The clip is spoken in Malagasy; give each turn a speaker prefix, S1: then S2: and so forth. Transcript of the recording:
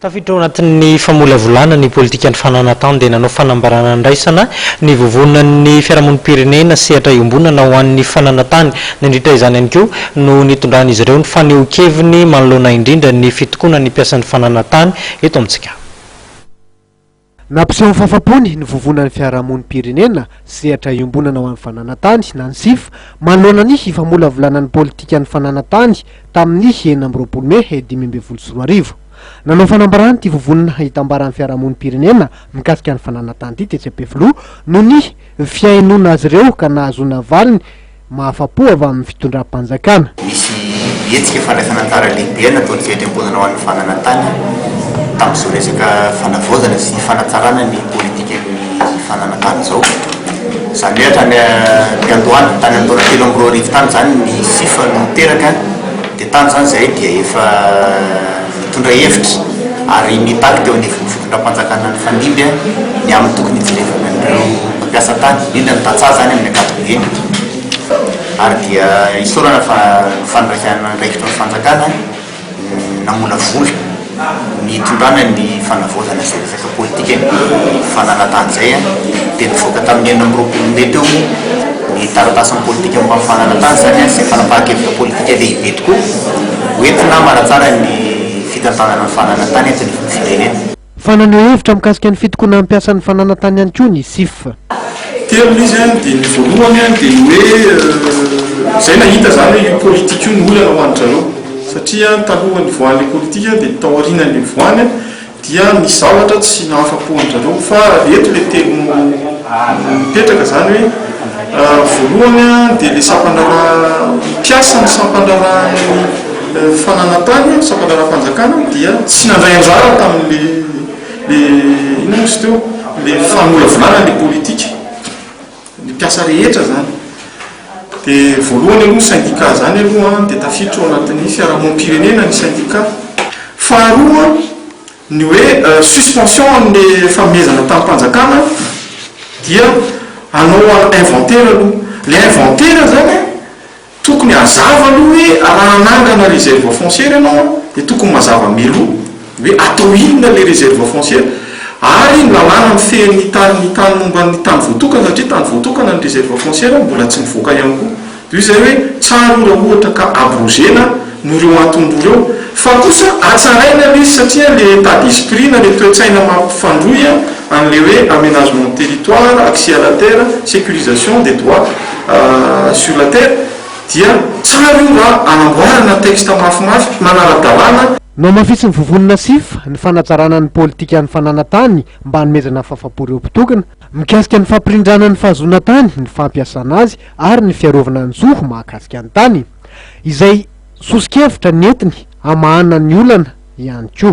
S1: Tafiditra ao anatin'ny famolavolana ny politikan'ny fananan-tany dia nanao fanambarana niraisana ny vovonan'ny fiarahamonim-pirenena sehatra iombonana ho an'ny fananan-tany. Nandritra izany ihany koa no nitondran'izy ireo ny fanehoan-keviny manoloana indrindra ny fitokonan'ny mpiasan'ny fananan-tany eto amintsika.
S2: Nampiseho ny fahafaham-pony ny vovonan'ny fiarahamonim-pirenena sehatra iombonana ho an'ny fananan-tany na ny SIF manoloana ny famolavolana ny politikan'ny fananan-tany tamin'ny 26 mey 2015. Nanao fanambarana ity vovonana hitambaran'ny fiarahamonim-pirenena mikasika ny fananan-tany ity tetsy Ampefiloha noho ny fihainoana azy ireo ka nahazoana valiny mahafa-po avy amin'ny fitondram-panjakana.
S3: Nisy hetsika fandraisana anjara lehibe nataon'ny Sehatra-Iombonana ho an'ny Fananan-tany tamin'izao resaka fanavaozana sy fanatsarana ny politikan'ny fananan-tany izao. Izany hoe hatrany am-piandohana, tany amin'ny taona 2003 tany izany ny SIF no teraka, dia tany izany izahay dia efa nitondra hevitra ary nitaky teo anivon'ny fitondram-panjakana nifandimby ny amin'ny tokony hijerevana an'ireo mpampiasa tany, indrindra ny tantsaha izany amin'ny ankapobeny. Ary dia isaorana fa ny fandraisana andraikitry ny fanjakana namolavola ny hitondrana ny fanavaozana izay resaka politikan'ny fananan-tany izay dia nivoaka tamin'ny 26 mey teo moa ny taratasin'ny politika momba ny fananan-tany izany izay fanapahan-kevitra politika lehibe tokoa hoentina manatsara ny fitantanana ny fananan-tany eto anivon'ny firenena.
S2: Fa naneho hevitra mikasika ny fitokonan'ny mpiasan'ny fananan-tany ihany koa ny SIF.
S4: Telo izy an, dia ny voalohany an dia ny hoe izay nahita izany hoe io politika io no olana ho an-dry zareo satria talohan'ny nivoahan'ilay politika dia taorianan'ilay nivoahany dia nisy zavatra tsy nahafa-po an-dry zareo fa eto ilay telo mipetraka izany hoe voalohany an dia ilay sampan-draharaha mpiasa ny sampan-draharahan'ny fananan-tany, sampan-draharaham-panjakana dia tsy nandray anjara tamin'ilay Le inona moa izy teo? Le famolavolana le politika, ny mpiasa rehetra zany. De voalohany aloha ny syndicat zany aloha an, de tafiditra ao anatin'ny fiarahamonim-pirenena ny syndicat. Faharoa ny hoe suspension an'le fanomezana tanim-panjakana dia hanao inventaire aloha. Le inventaire zany an, Tokony hazava aloha hoe raha hanangana réserve foncière ianao dia tokony mazava mialoha hoe atao inona ilay réserve foncière ary ny lalàna mifehy ny tany ny tany momba ny tany voatokana satria tany voatokana ny réserve foncière mbola tsy mivoaka ihany koa dia hoy izahay hoe tsara io raha ohatra ka abrogena noho ireo antony roa ireo fa kosa hatsaraina ilay izy satria ilay état d'esprit na ilay toe-tsaina mampifandrohy an'ilay hoe aménagement de territoire, accès à la terre, sécurisation des droits sur la terre dia tsara io raha anamboarana texte mafimafy manara-dalàna.
S2: Nohamafisin'ny Vovonana Sif ny fanatsarana ny politikan'ny fananan-tany mba hanomezana fahafapo ireo mpitokona, mikasika ny fampirindrana ny fahazoana tany, ny fampiasana azy ary ny fiarovana ny zo mahakasika ny tany. Izay soso-kevitra nentiny hamahana ny olana ihany koa.